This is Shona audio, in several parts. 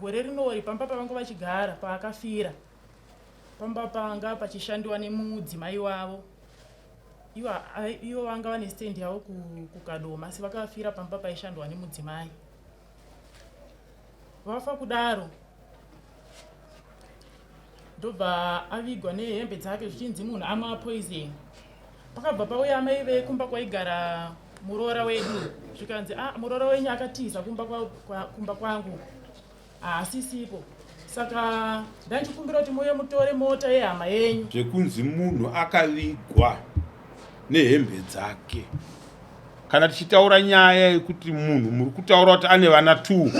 Gore rinori pamba pavanga vachigara paakafira pamba panga pachishandiwa nemudzimai wavo. Ivo vanga vane stand yavo kuKadoma asi vakafira pamba paishandwa nemudzimai. Vafa kudaro ndobva avigwa nehembe dzake zvichinzi munhu amwa poison. Pakabva pauya amai vekumba kwaigara muroora wedu zvikanzi ah, muroora wenyu akatiza kumba, kwa, kwa, kumba kwangu haasisipo saka ndanchikumbira kuti muuye mutore mota yehama yenyu. Zvekunzi munhu akavigwa nehembe dzake kana tichitaura nyaya yekuti munhu muri kutaura kuti ane vana two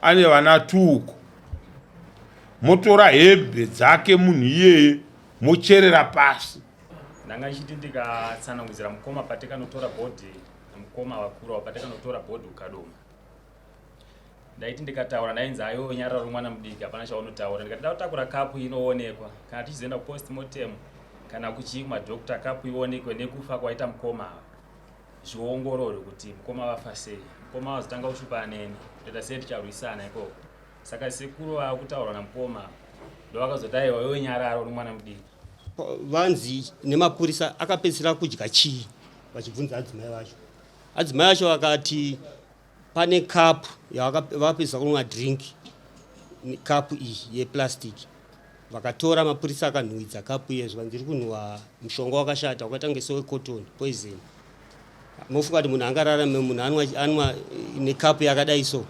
ane vana two uko motora hembe dzake munhu iyeye mocherera pasi. Ndanga ndichiti ndikatsanangudzira mukoma patikanotora bhodhi mukoma vakuru avo patikanotora bhodhi kukadoma ndaiti ndikataura ndainzi ayo nyarara uri mwana mudiki hapana chaunotaura ndikati ndakutakura kapu inoonekwa kana tichizoenda kupost mortem kana kuchii kumadoctor kapu ionekwe nekufa kwaita mukoma ava zviongororwe kuti mukoma vafa sei mukoma vazotanga kushupa neni toita sei ticharwisana ikoko saka sekuru vakutaurwa namukoma ndovakazoti aiwa iwe nyarara uri mwana mudiki Vanzi nemapurisa akapedzisira kudya chii vachibvunza adzimai vacho. Adzimai vacho vakati pane kapu yavakapedzisa kunwa drink kapu iyi yeplastic vakatora mapurisa akanhuwidza kapu iye zvikanzi iri kunhuwa mushonga wakashata wakaita kunge sewecotton poison mofunga kuti munhu angararame munhu anwa, anwa nekapu yakadai so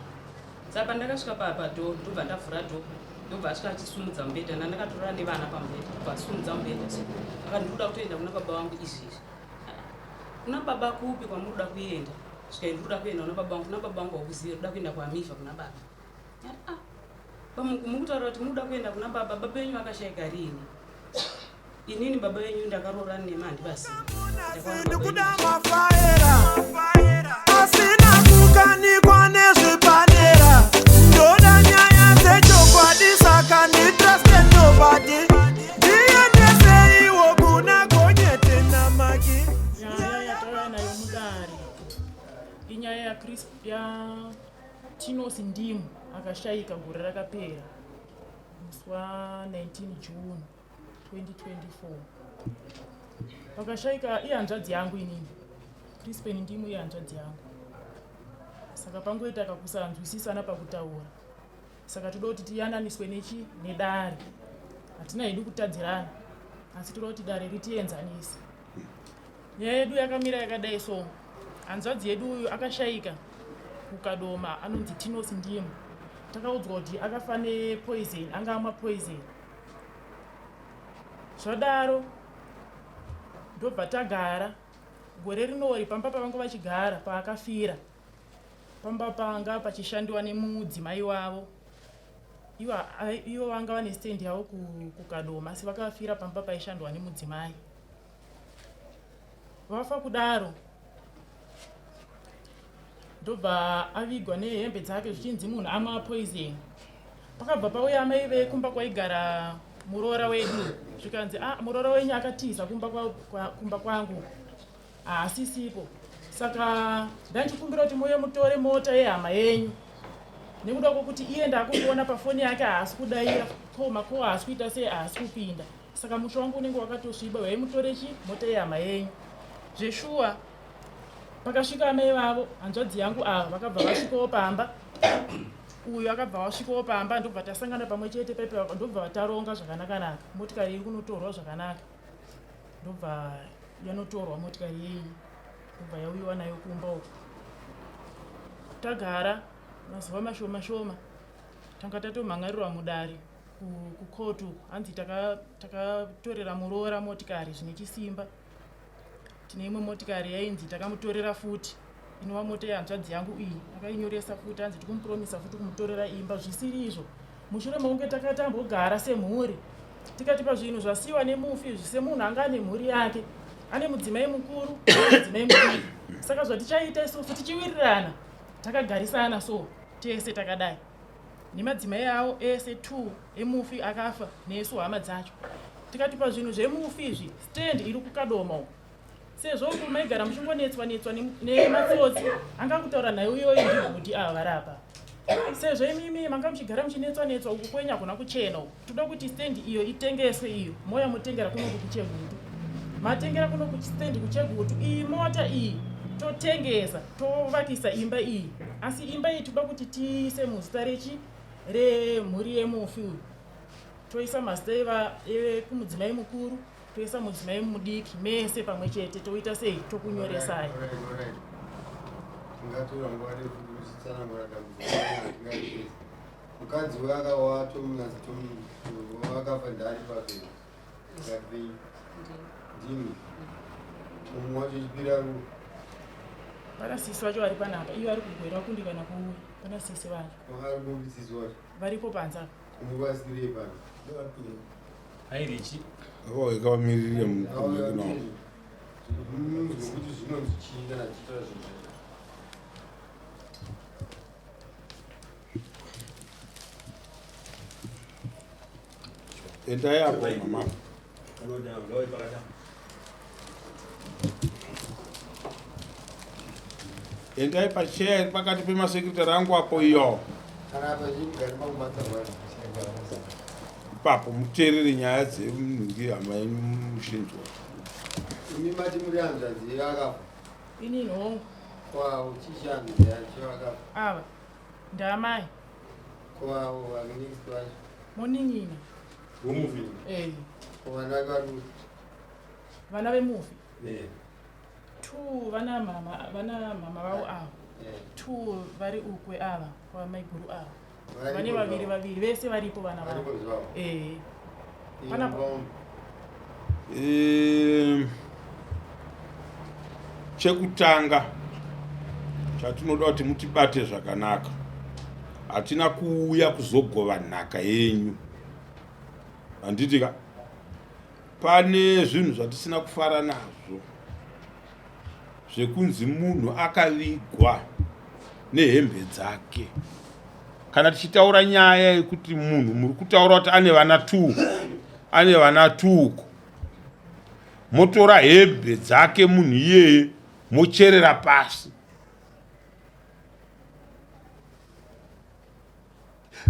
saka ndakasvika padho ndobva ndavhura dho ndobva asvika achisumudza mubhedha ndandakatorara nevana pamubhedha ndobva asumudza mubhedha so akati ndikuda kutoenda kuna baba vangu izvezvi kuna baba kupi kwamuri kuda kuenda svika ndikuda kuenda kuna baba vangu kuna baba vangu wakuziva kuda kuenda kuamivha kuna baba ah, mukutaura kuti mukuda kuenda kuna baba baba venyu vakashaika riini Inini baba venyu ndakaroora nema handivasi. Ndikuda mafaera asina kukanikwa nezvipanera ndoda nyaya dzechokwadi saka nditruste nobody ndiendeseiwo kuna gonyete namaki. Nyaya yatauya nayo mudare inyaya yaChris yaTinos Ndimu akashaika gore rakapera musi wa 19 June 2024 pakashaika ihanzvadzi yangu inini Crispin Ndimu ihanzvadzi yangu saka pangoita kakusanzwisisana pakutaura saka toda kuti tiyananiswe nechi nedare hatina hedu kutadzirana asi toda kuti dare ritienzanise nyaya yedu yakamira yakadai so hanzvadzi yedu uyu akashaika kukadoma anonzi Tinos Ndimu takaudzwa kuti akafa nepoison anga amwa poison Zvadaro ndobva tagara gore rinori pamba pavanga vachigara paakafira pamba panga pachishandiwa nemudzimai wavo ivo vanga vane stand yavo kukadoma asi vakafira pamba paishandwa nemudzimai Vafa kudaro ndobva avigwa nehembe dzake zvichinzi munhu amwa poison. Pakabva pauya amai vekumba kwaigara muroora wedu zvikanzi ah, muroora wenyu akatiza kumba, kwa, kwa, kumba kwangu haasisipo saka ndanchikumbira kuti muuye mutore mota yehama yenyu nekuda kwokuti iye ndakungoona pafoni yake haasi kudaira ko makowa haasi kuita sei haasi kupinda Saka musha wangu unenge wakatosviba uyai mutore chi mota yehama yenyu. Zveshuwa pakasvika amai vavo hanzvadzi yangu ava vakabva vasvikawo pamba uyu akabva wasvikawo pamba ndobva tasangana pamwe chete pepe ndobva taronga zvakanakanaka motikari iri kunotorwa zvakanaka ndobva yanotorwa motikari yeyi ndobva yauyiwa nayo kumba uku tagara mazuva mashoma shoma tanga tatomhan'arirwa mudare kucourt uku hanzi takatorera taka muroora motikari zvine chisimba tine imwe motikari yainzi takamutorera futi inova mota yehanzvadzi yangu iyi akainyoresa futi hanzi tikumupuromisa futi kumutorera imba zvisiri izvo mushure mekunge takatambogara semhuri tikati pazvinhu zvasiyiwa nemufi izvi semunhu anga ane mhuri yake ane mudzimai mukuru mudzimai mudiki saka zvatichaita isusu tichiwirirana takagarisana so tese takadai nemadzimai avo ese two emufi akafa nesu hama dzacho tikati pazvinhu zvemufi izvi stand iri kukadoma uko sezvo uku maigara muchingonetswa netswa nematsotsi anga kutaura naye uyoyo ndibhudhi ava vari apa Sezvo imimi manga muchigara muchinetswa netswa uku kwenyu hakuna kuchena uku. Toda kuti stand iyo itengeswe iyo. Moya motengera kuno kuChegutu. Matengera kuno kustand kuChegutu. Iyi mota iyi totengesa tovakisa imba iyi. Asi imba iyi toda kuti tiise muzita rechi remhuri yemufi uyu. Toisa mazita ekumudzimai mukuru toisa mudzimai mudiki mese pamwe chete toita sei tokunyoresai. Tingatora nguva refu tichitsanangura dambudziko. Mukadzi uyo akawatomunatsa akafa ndari papi pakati penyu ndimi mumwe wacho chipira Pana sisi vacho vari panapa iyo vari kugwera kundikana kuuya pana sisi vacho vari kupi sisi wacho varipo panze apa. Kumubatsirei pano Airichi Vaweka vamiririre mukume kuno. Munzwe kuti zvinonzi chii kana chiita zvinhu. Endai apo mama. Endai pacheya iri pakati pemasekretari angu apo iyo. Kana apa chigari makubatsirwa. Ipapo muteerere nyaya dzenhingi hama yenyu mushinzwa. Imi mati muri hanzvadzi yakafa. Inini hongu. Kwawo chichi hanzvadzi yacho yakafa. Ava ndaamai. Kwawo vari next wacho. Munin'ina. Wemufi. Eh. Vana vake vari kupi? Vana vemufi. Eh. Two vana mama vana mama vavo ava. Eh. Two vari ukwe ava kwamaiguru ava. Varipo Vane vaviri zvavo. vaviri vese varipo vana vavo. Varipo zvavo. Eh. Panapa. Chekutanga chatinoda kuti mutibate zvakanaka, hatina kuuya kuzogova nhaka yenyu, handiti ka? Pane zvinhu zvatisina kufara nazvo zvekunzi munhu akavigwa nehembe dzake. Kana tichitaura nyaya yekuti munhu muri kutaura kuti ane vana 2, ane vana 2 uko, motora hembe dzake munhu iyeye mocherera pasi.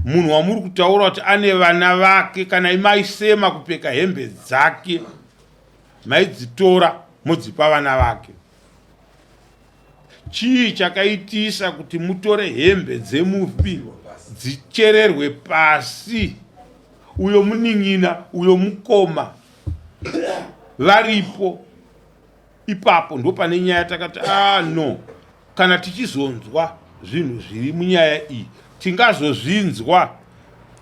Munhu wamuri kutaura kuti ane vana vake, kana imaisema kupfeka hembe dzake, maidzitora modzipa vana vake. Chii chakaitisa kuti mutore hembe dzemufi dzichererwe pasi? Uyo munin'ina, uyo mukoma varipo ipapo. Ndo pane nyaya takati ah no, kana tichizonzwa zvinhu zviri munyaya iyi tingazozvinzwa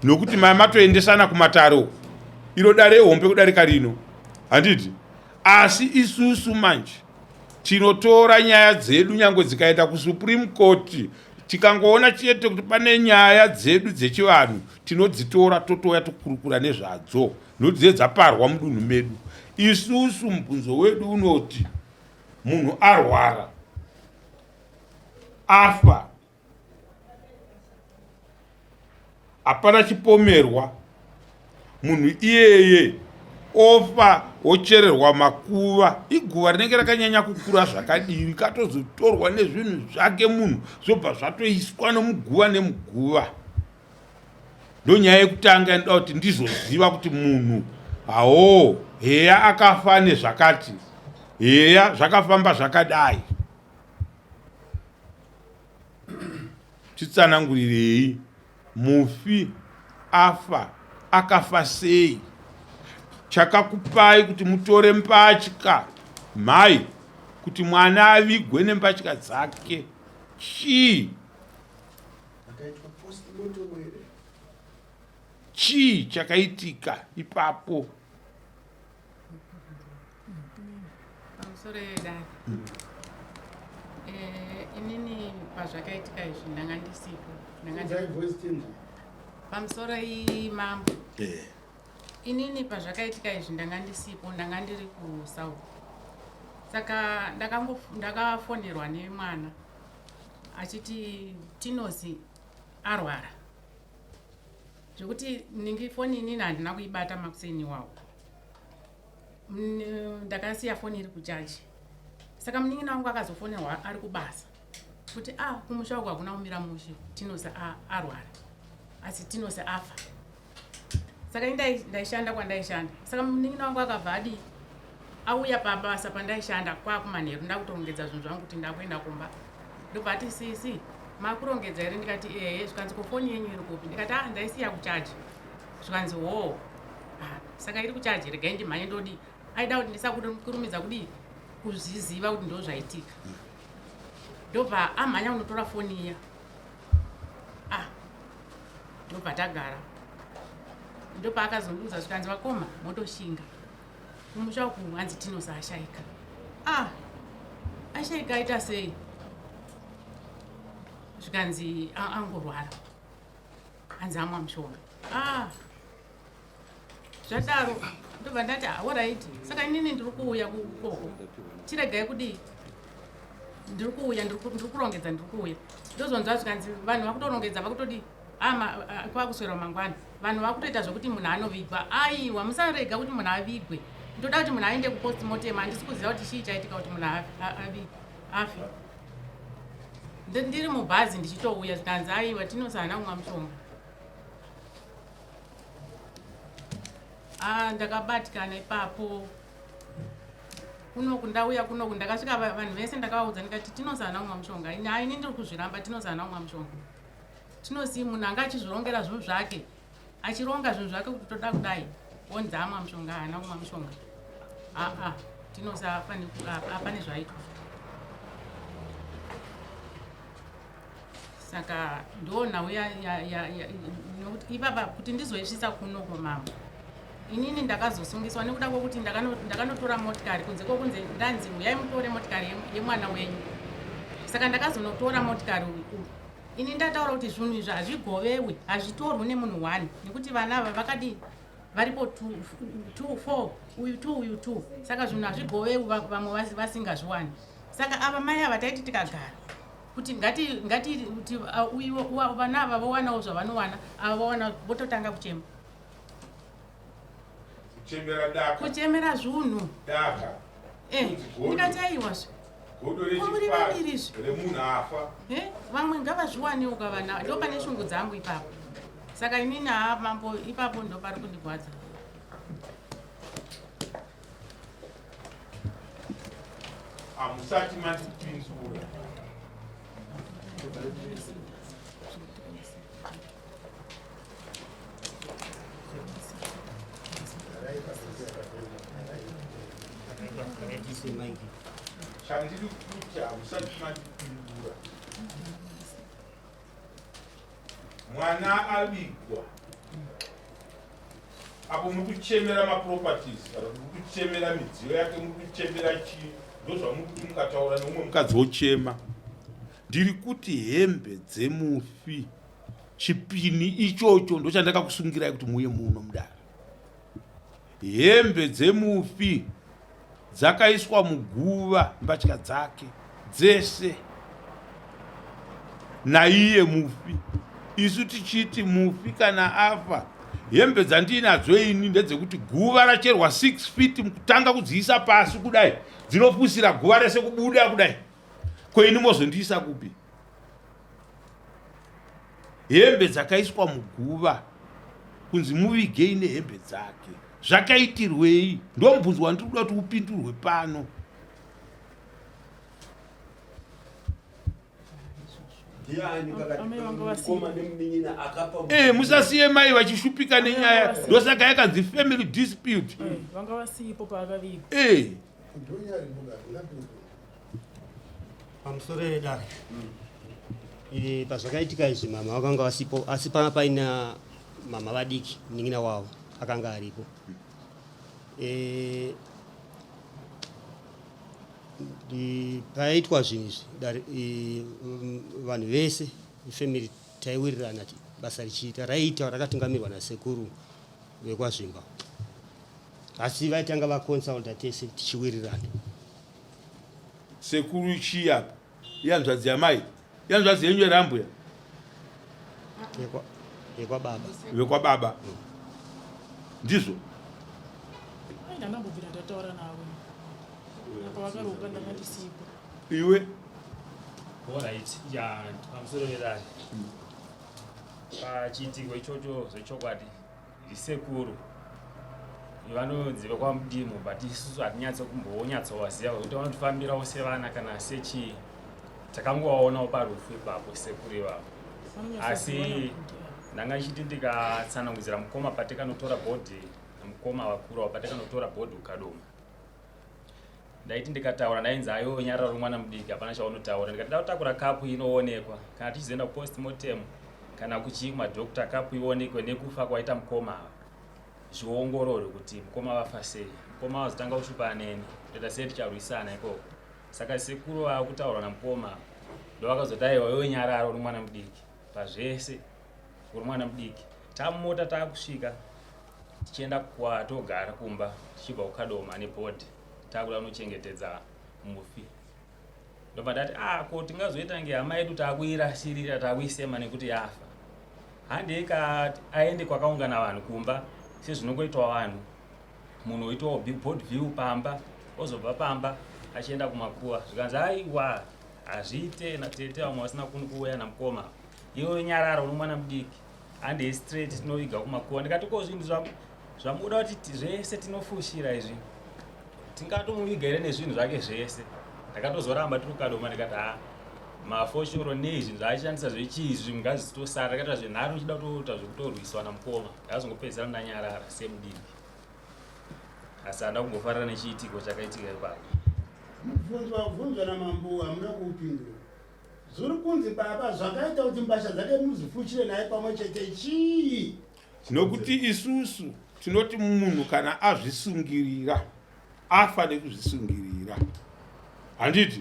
nokuti mai matoendesana kumatare, iro dare hombe kudarika rino, handiti? Asi isusu manje tinotora nyaya dzedu nyangwe dzikaenda kuSupreme Court, tikangoona chete kuti pane nyaya dzedu dzechivanhu tinodzitora totouya tokurukura nezvadzo, nokuti dze dzaparwa mudunhu medu. Isusu mubvunzo wedu unoti munhu arwara afa, hapana chipomerwa, munhu iyeye ofa ochererwa makuva, iguva rinenge rakanyanya kukura zvakadini, katozotorwa nezvinhu zvake munhu zvobva zvatoiswa nomuguva nemuguva. Ndonyaya yekutanga yanoda kuti ndizoziva kuti munhu hawo heya akafa nezvakati, heya zvakafamba zvakadai. Titsanangurirei, mufi afa akafa sei? Chakakupai kuti mutore mbatya mhai kuti mwana avigwe nembatya dzake chii? Chii chakaitika ipapo? Pamusoro yedare, inini pazvakaitika izvi ndanga ndisipo. Pamusoro imambo, inini pazvakaitika izvi ndanga ndisipo, ndanga ndiri kuSouth. Saka ndakafonerwa nemwana achiti Tinozi arwara, zvekuti ningi foni inini handina kuibata makuseni iwawo. Ndakasiya foni iri kuchaji. Saka munin'ina wangu akazofonerwa ari kubasa. Kuti a ah, kumusha uku hakuna kumira mushe, Tinosi arwara asi Tinosi afa. Saka ini ndaishanda kwandaishanda, saka munin'ina wangu akabva adii auya pabasa pandaishanda kwakumanheru, ndakutorongedza zvinhu zvangu kuti ndakuenda kumba. Ndobva ati sisi makurongedza here? Ndikati ehe. Zvikanzi ko foni yenyu iri kupi? Ndikati ah ndaisiya kuchaji. Zvikanzi hoo ah, saka iri kuchaji, regai ndimhanye ndodii. Aida kuti ndisakurumidza kudii kuzviziva kuti ndozvaitika. Ndobva amhanya kunotora foni iya, ah ndobva tagara. Ndopaakazondiudza zvikanzi vakoma motoshinga kumusha uku hanzi Tinosi ashaika. Ah ashaika aita sei? Zvikanzi angorwara, hanzi amwa mushonga. Ah zvadaro ndobva ndati aoraiti, saka inini ndiri kuuya kukoko, chiregai kudii, ndiri kuuya, ndiri kurongedza, ndiri kuuya. Ndozonzwa zvikanzi vanhu vakutorongedza vakutodii kwakuswera mangwana, vanhu vakutoita zvekuti munhu anovigwa. Aiwa, musarega kuti munhu avigwe, ndoda kuti munhu aende kupostmortem. Handisi kuziva kuti chii chaitika kuti munhu afe. Ndiri mubhazi ndichitouya, zvikanzi aiwa Tinosi haana kumwa mushonga. Ah, ndakabatikana ipapo. Kunoku ndauya kunoku ndakasvika vanhu vese ndakavaudza ndikati Tinosi haana kumwa mushonga. Ini hai, ini ndiri kuzviramba, Tinosi haana kumwa mushonga. Tinosi munhu anga achizvirongera zvinhu zvake, achironga zvinhu zvake kuti toda kudai, onzi amwa mushonga, haana kumwa mushonga. Aa Tinosi apane zvaitwa. Saka ndonhau nokuti ipapa kuti ndizoisvitsa kuno kwamambo, inini ndakazosungiswa nekuda kwokuti ndakanotora motikari kunze kwokunze, ndanzi uyai mutore motikari yemwana wenyu. Saka ndakazonotora motikari uyu. Ini ndataura kuti zvinhu izvi hazvigovewi, hazvitorwi nemunhu one, nekuti vana ava vakadii varipo 2 4, uyu 2 uyu 2, saka zvinhu hazvigovewi vamwe vasingazviwani. Saka ava mai ava taiti tikagara kuti ngati ngati kuti vana ava vowanawo zvavanowana, ava vowana, vototanga kuchema. Kuchemera daka, kuchemera zvunhu daka. Ndikati aiwazve godo muri vaviri izvi remunhu afa. Vamwe ngavazviwanewo kavana. Ndo pane shungu dzangu ipapo. Saka inini haa mambo, ipapo ndo pari kundigwadza. Hamusati mandipindura. Chandiri kuti hamusati mandipindura. Mwana avigwa apo muri kuchemera maproperties kana kuti muri kuchemera midziyo yake, muri kuchemera chii? Ndozvamuri kuti mukataura neumwe mukadzi wochema. Ndiri kuti hembe dzemufi, chipini ichocho ndochandakakusungirai kuti muuye muno mudare. Hembe dzemufi dzakaiswa muguva, mbatya dzake dzese naiye mufi. Isu tichiti mufi kana afa, hembe dzandiinadzo ini ndedzekuti guva racherwa 6 feet, kutanga kudziisa pasi kudai dzinopusira guva rese kubuda kudai. Ko ini mozondiisa kupi? Hembe dzakaiswa muguva kunzi muvigei nehembe dzake, zvakaitirwei? Ndomubvunzo wandiri kuda kuti upindurwe pano. Musasiye mai vachishupika nenyaya, ndosaka yakanzi family dispute. Vanga vasipo paakavigwa. Pamusoro yedare, pazvakaitika izvi mama vakanga vasipo, asi panga paina mama vadiki, munin'ina wavo akanga aripo. Paitwa zvinhu izvi, vanhu vese family taiwirirana, basa richiita raiita rakatungamirwa nasekuru vekwaZvimba, asi vaitanga vaconsulta tese tichiwirirana. Sekuru chii apa? Ihanzvadzi yamai, ihanzvadzi yenyu here ambuya? Yekwababa. Vekwababa, ndizvo. Ndandambobvira ndataura navo apa vakaroka, ndanga ndisipo. Iwe. Alright, ya pamusoro vedare. Pachiitiko ichocho zvechokwadi ndisekuru vanonzi vekwamudimu but isusu hatinyatso kumbonyatsovaziva kuti vanotifambirawo sevana kana sechii takangovaonawo parufu ipapo sekuru ivavo asi ndanga ndichiti ndikatsanangudzira mukoma patikanotora bhodhi mukoma vakuru avo patikanotora bhodhi ukadoma ndaiti ndikataura ndainzi ayo nyarara uri mwana mudiki hapana chaunotaura ndikati ndakutakura kapu inoonekwa kana tichizoenda kupost mortem kana kuchii kumadokta kapu ionekwe nekufa kwaita mukoma ava zviongororwe kuti mukoma vafa sei mukoma vazotanga kushupa neni toita sei ticharwisana ikoko saka sekuru vakutaurwa namukoma ndovakazoti aiwa iwe nyarara uri mwana mudiki pazvese uri mwana mudiki tamumota takusvika tichienda kwatogara kumba tichibva kukadoma nebhodhi takuda kunochengetedza mufi ndobva ndati ah ko tingazoita nge hama yedu takuirasirira takuisema nekuti yafa handei ka aende kwakaungana vanhu kumba sezvinongoitwa vanhu munhu oitawo board view pamba ozobva pamba achienda kumakuva zvikanzi aiwa hazviite natete vamwe vasina kuuya namukoma iwe nyarara uno mwana mudiki handei straight tinoviga kumakuva ndikati ko zvinhu zvamuda kuti zvese tinofushira izvi tingatomuviga here nezvinhu zvake zvese ndakatozoramba tiri kukadoma ndikati ha mafoshoro nei zvinhu zvaaishandisa zvechii izvi ngazvitosara ndakatoita zvenharo ndichida kutoita zvekutorwiswa namukoma ndakazongopedzisira ndanyarara semudiki asi handa kumbofarira nechiitiko chakaitika ipapo mubvunzo wabvunzwa namambo hamuna kuupindura Zviri kunzi baba zvakaita kuti mbasha dzake muzifushire naye pamwe chete chii? Nokuti isusu tinoti munhu kana azvisungirira afa nekuzvisungirira, handiti?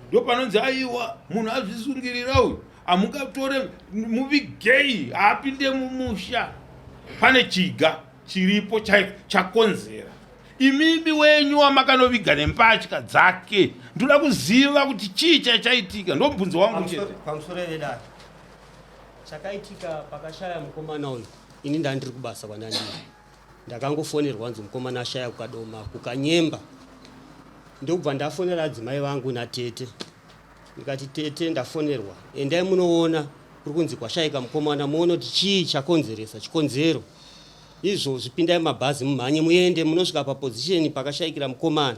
Ndopanonzi aiwa munhu azvisungirira uyu, hamungatore muvigei, haapinde mumusha. Pane chiga chiripo chakonzera Imimi wenyu wamakanoviga nembatya dzake ndoda kuziva kuti chii chaichaitika ndomubvunzo wangu chete. Pamusoro vedare chakaitika pakashaya mukomana uyu ini ndandiri kubasa kwandandiri ndakangofonerwa nzi mukomana ashaya kukadoma kukanyemba ndokubva ndafonera adzimai vangu natete ndikati tete ndafonerwa endai munoona kuri kunzi kwashaika mukomana muone kuti chii chakonzeresa chikonzero Izvozvi pindai mumabhazi mumhanye muende munosvika paposition pakashaikira mukomana.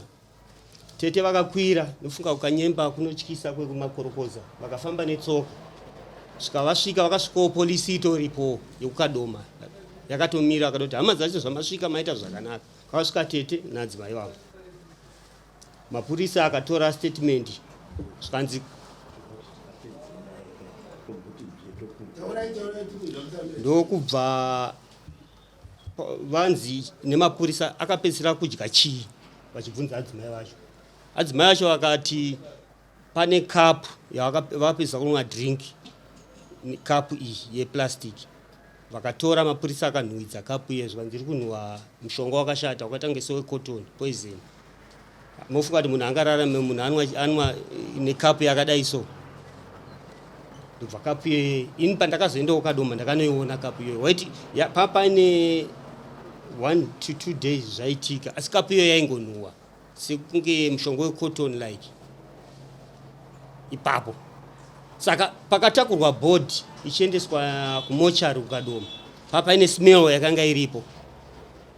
Tete vakakwira ndofunga kukanyemba kunotyisa kwekumakorokoza vakafamba netsoka svika vasvika vakasvikawo polisi itoripo yekukadoma yakatomira vakatoti hama dzacho zvamasvika maita zvakanaka vakasvika tete nadzimai vangu mapurisa akatora statement zvikanzi ndokubva vanzi nemapurisa akapedzisira kudya chii vachibvunza adzimai vacho adzimai vacho vakati pane kapu yavapedzisa kunwa drink kapu iyi yeplastic vakatora mapurisa akanhuwidza kapu iye zvikanzi iri kunhuwa mushonga wakashata wakaita kunge sewecotton poison mofunga kuti munhu angararame munhu anwa, anwa nekapu yakadai so ndobva kapu iyoyo ini pandakazoendawo kadoma ndakanoiona kapu iyoyo waiti papaine one to two days zvaitika asi kapu iyoyo yaingonhuwa sekunge mushonga wecotton like ipapo saka pakatakurwa board ichiendeswa kumochari kukadoma papaine smell yakanga iripo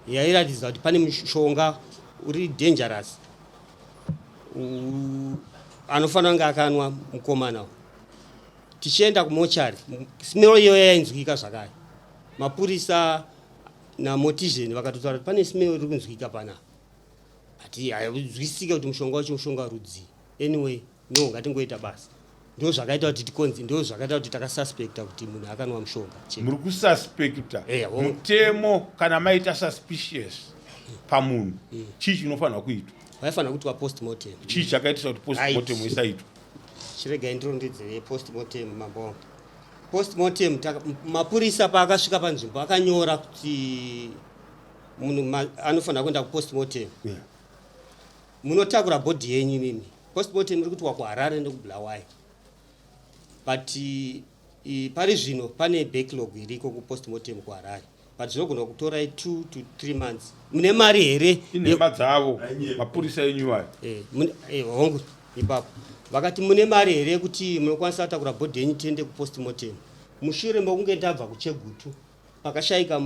yairatidza kuti pane mushonga uri dangerous anofanira kunge akanwa mukomana tichienda kumochari smell iyoyo yainzwika zvakare mapurisa namotizeni vakatotaura kuti pane smell iri kunzwika panapa but hainzwisike kuti mushonga wacho mushonga rudzii anyway no ngatingoita basa ndo zvakaita kuti tikonzi ndo zvakaita kuti takasuspecta kuti munhu akanwa mushonga muri kususpecta eh, mutemo kana maita suspicious pamunhu mm. chii chinofanirwa kuitwa vaifanira kuitwa postmortem chii chakaitisa kuti postmortem isaitwa chiregai ndirondedzere postmortem mambo wangu postmortem mapurisa paakasvika panzvimbo akanyora kuti munhu anofanira kuenda kupostmortem yeah. Munotakura body yenyu imimi. Postmortem iri kuitwa kuHarare nekuBulawayo. But pari zvino pane backlog iriko kupostmortem kuHarare. But zvinogona kutorai 2 to 3 months. Mune mari here? Inhema dzavo mapurisa enyu ayo. Eh, eh, hongu. Ipapo vakati mune mari here yekuti munokwanisa kutakura bhodhi yenyu tiende kupostmortem mushure mokunge ndabva kuchegutu pakashaika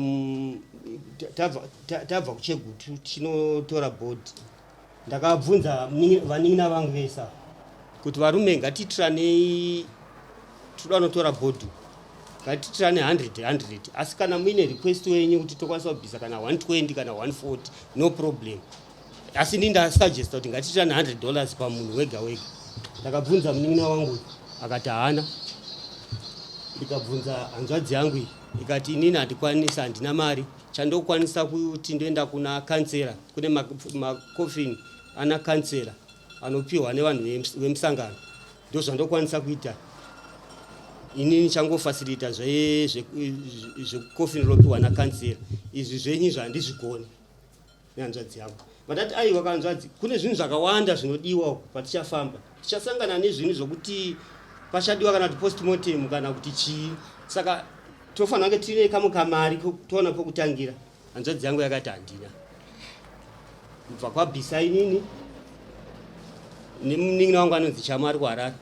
tabva kuchegutu tichinotora bhodhi ndakabvunza vanin'ina vangu vese ava kuti varume ngatiitiranei toda notora bhodhi ngatiitirane 100 100 asi kana muine request wenyu kuti tokwanisa kubvisa kana 120 kana 140 no problem asi ini ndasuggesta kuti ngatiitirane 100 dollars pamunhu wega wega ndakabvunza munin'ina wangu akati haana ndikabvunza hanzvadzi yangu iyi ikati inini handikwanisa handina mari chandokwanisa kuti ndoenda kuna kansera kune makofini ana kansera anopiwa nevanhu vemusangano ndozvandokwanisa kuita inini changofasilita zvekofini ropiwa nakansera izvi zvenyu izvi handizvigoni nehanzvadzi yangu vandati aiwa kanzvadzi kune zvinhu zvakawanda zvinodiwa uku patichafamba tichasangana nezvinhu zvokuti pachadiwa kana kuti postmortem kana kuti chii saka tofanira kunge tiine kamwe kamari toona pokutangira hanzvadzi yangu yakati handina kubva kwabvisa inini nemunin'ina wangu anonzi chamo ari kuharare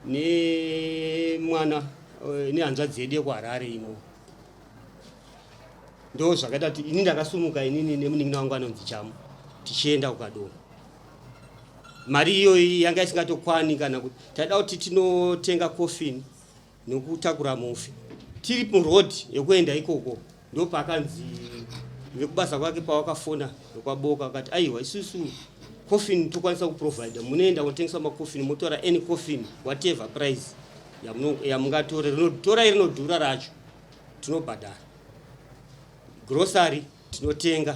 nemwana eh, nehanzvadzi yedu yekuharare ino ndo zvakaita kuti ini ndakasumuka inini nemunin'ina wangu anonzi chamu tichienda kukadoma mari iyoyi yanga isingatokwani kana kuti taida kuti tinotenga coffin nokutakura mufi tiri muroad yekuenda ikoko ndopakanzi vekubasa kwake pawakafona vekwaboka vakati aiwa isusu coffin tokwanisa kuprovide munoenda kunotengesa macoffin motora any coffin whatever price yamungatore torai rinodhura racho tinobhadhara grocery tinotenga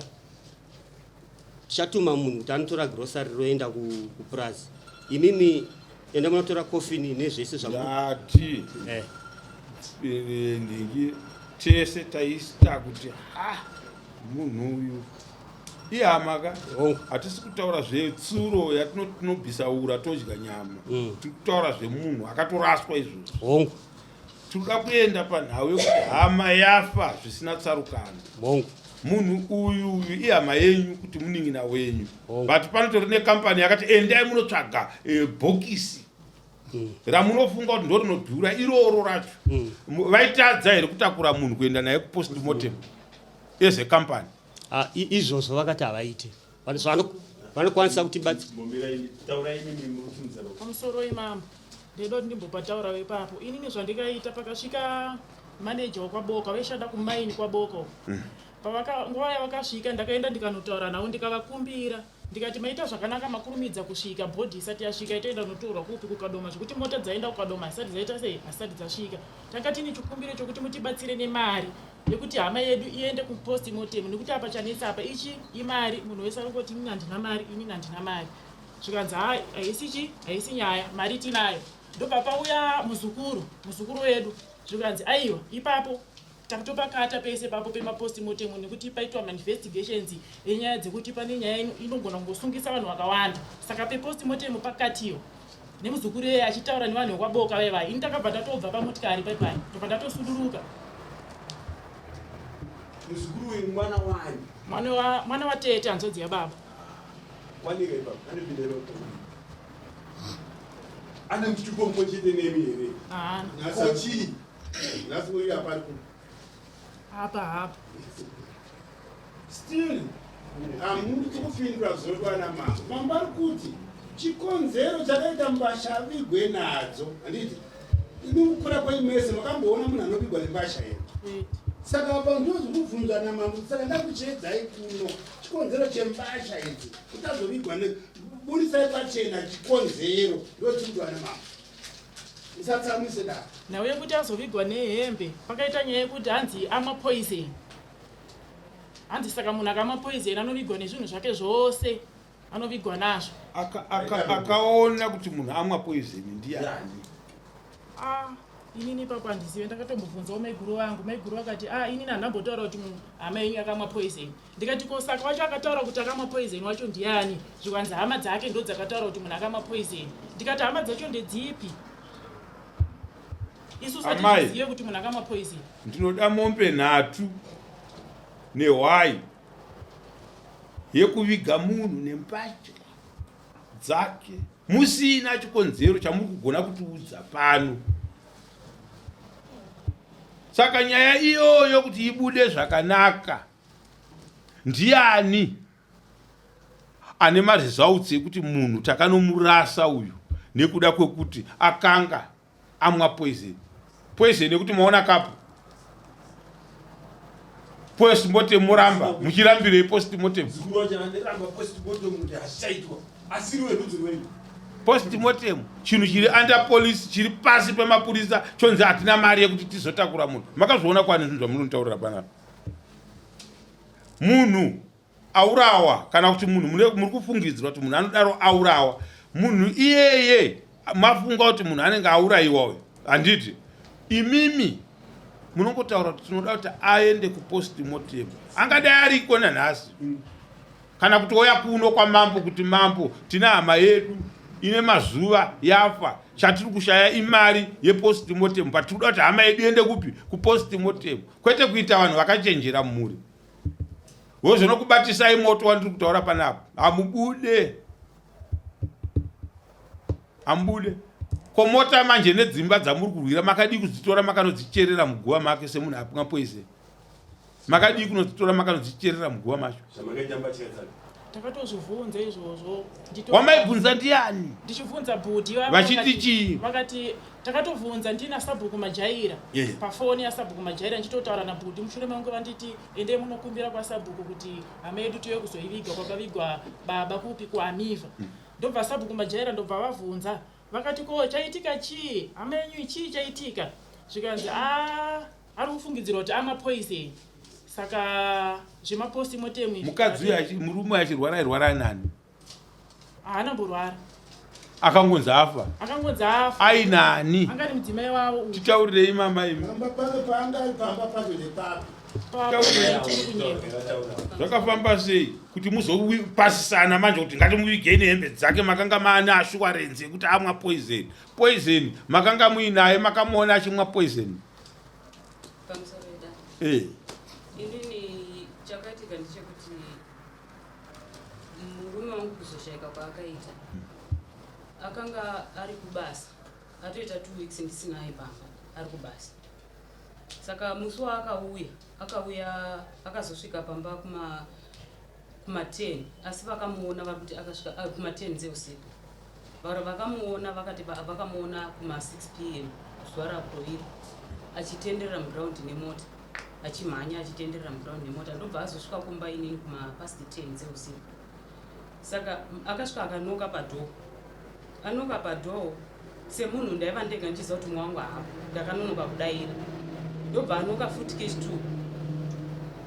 tichatuma munhu kuti anotora grocery roenda kupurazi imimi enda munotora kofini nezvese zvati eh. eh, ndingi tese taista kuti ha munhu uyu ihama ka hatisi kutaura zvetsuro yatinobvisa ura todya nyama mm. tiri kutaura zvemunhu akatoraswa izvozvo hongu Tinoda kuenda panhau yekuti hama yafa zvisina tsarukano. Bongo. Munhu uyu uyu ihama yenyu kuti munin'ina wenyu. Bongo. But panotori nekampani yakati endai munotsvaga eh, bhokisi mm. ramunofunga kuti ndorinodhura iroro racho. Mm. Vaitadza here kutakura munhu kuenda naye kupostmortem mm. as a company? Ah, izvozvo vakati havaite. Vanokwanisa kuti batsi. Pamusoro imambo. Ndinoda kuti ndimbopataurawo ipapo. Inini zvandikaita pakasvika manager wekwaBoka vaishanda kumaini kwaBoka uko. Mm. Pavaka nguva yavakasvika ndakaenda ndikanotaura navo ndikavakumbira ndikati maita zvakanaka makurumidza kusvika bhodhi isati yasvika itoenda kunotorwa kupi kukadoma zvekuti mota dzaenda kukadoma hazisati dzaita sei hazisati dzasvika tanga tine chikumbiro chokuti mutibatsire nemari yekuti hama yedu iende kupost mortem nekuti apa chanetsa apa ichi imari munhu wese ari kungoti inini handina mari inini handina mari zvikanzi haa haisi chi haisi nyaya mari tinayo ndobva pauya muzukuru muzukuru wedu zvikanzi aiwa ipapo takutopakata pese papo pemapost mortem nekuti paitwa mainvestigations enyaya dzekuti pane nyaya inogona kungosungisa vanhu vakawanda saka pepost mortem pakatiyo nemuzukuru iyeye achitaura nevanhu vekwaboka vaye vaye ini takabva tatobva pamotikari paipai tobva tatosuduruka muzukuru uyu mwana wani mwana watete hanzvadzi yababa Wanira ipapo, anopinda ipapo. Ane mutupo mumwe chete nemi here? Haana. Ko chii? Nhasi uyu apari ku. Apa hapa. Still hamuri kupindura zvinodiwa namambo. Mambo ari kuti chikonzero chakaita mbasha avigwe nadzo handiti imi kukura kwenyu mese makamboona munhu anobigwa nembasha here? Saka apa ndozvikubvunzwa namambo saka ndakuchiedzai kuno Chikonzero chembasha idzi kuti azovigwa burisai pachena chikonzero ndochikudiwa nemambo. Musatsamwise dare. Nhau yekuti azovigwa nehembe pakaita nyaya yekuti hanzi amwa poison. Hanzi saka munhu akamwa poison anovigwa nezvinhu zvake zvose anovigwa nazvo. Akaona kuti munhu amwa poison ndiyani? Ah, inini ipapo handizive ndakatombobvunzawo maiguru vangu maiguru vakati ah inini handambotaura kuti hama yenyu yakamwa poison ndikati ko saka wacho akataura kuti akamwa poison wacho ndiani zvikanzi hama dzake ndo dzakataura kuti munhu akamwa poison ndikati hama dzacho ndedzipi isu satizive kuti munhu akamwa poison ndinoda mombe nhatu nehwai yekuviga munhu nembatya dzake. Musina chikonzero chamuri kugona kutiudza pano. Saka nyaya iyoyo kuti ibude zvakanaka, ndiani ane maresults ekuti munhu takanomurasa uyu nekuda kwekuti akanga amwa poison? Poison yekuti maona kapu postmortem moramba muchirambirei postmortem? Postmortem chinhu chiri under police, chiri pasi pemapurisa, chonzi hatina mari yekuti tizotakura munhu. Makazviona kwani zvinhu zvamunotaurira panapa? Munhu aurawa kana kuti munhu muri kufungidzirwa kuti munhu anodaro aurawa, munhu iyeye mafunga kuti munhu anenge aurayiwa uyu, handiti? Imimi munongotaura kuti tinoda kuti aende kupostmortem. Angadai ariko nanhasi kana kuti oya kuno kwamambo kuti mambo, tina hama yedu ine mazuva yafa, chatiri kushaya imari yepostmortem, but tiri kuda kuti hama yedu iende kupi? Kupostmortem. Kwete kuita vanhu vakachenjera mumhuri wozonokubatisai moto wandiri kutaura panapa. Hamubude, hamubude. Ko mota manje nedzimba dzamuri kurwira makadii kudzitora makanodzicherera muguva make semunhu apwa poison? Makadii kunodzitora makanodzicherera muguva macho? Takatozvibvunza izvozvo. Wamaibvunza ndiani? Ndichibvunza bhudhi. Vachiti chii? Vakati takatobvunza ndina sabhuku Majaira pafoni yasabhuku Majaira, ndichitotaura nabhudhi mushure mangu vanditi endei munokumbira kwasabhuku kuti hama yedu tiuye kuzoiviga kwakavigwa baba kupi? KuAmiva. Ndobva sabhuku Majaira ndobva vavhunza vakati, ko chaitika chii? Hama yenyu chii chaitika? Zvikanzi a ari kufungidzirwa kuti ama poison, saka zvemapostmortem izvi. Mukadzi uyu, murume achirwara, airwara nani? Haana mborwara. Akangonzi afa. Akangonzi afa. Ainani? Angari mudzimai wavo uyu. Titaurirei mama imi. Pamba pano paanga ari pamba pacho ndepapi? Zvakafamba sei kuti muzopasisana manje kuti ngatimuvigei nehembe dzake? Makanga maane assurance yekuti amwa poison? Poison makanga muinaye? Makamuona achimwa poison? Pamusoro eda. Inini chakaitika ndechekuti murume wangu kuzoshaika kwaakaita, akanga ari kubasa, atoita 2 weeks ndisinaye pamba, ari kubasa. Saka musi waakauya, akauya akazosvika pamba kuma 10, asi vakamuona vari kuti akasvika kuma 10 dzeusiku. Vari vakamuona vakati vakamuona kuma 6 p.m. zuva rakutovira, achitenderera muground nemota, achimhanya achitenderera muground nemota. Ndobva azosvika kumba inini kuma past 10 dzeusiku. Saka akasvika akanoka padoor. Anoka padoor, semunhu ndaiva ndega ndichiziva kuti mumwe wangu haapo, ndakanonoka kudaira. Ndobva anoka futi kechi 2.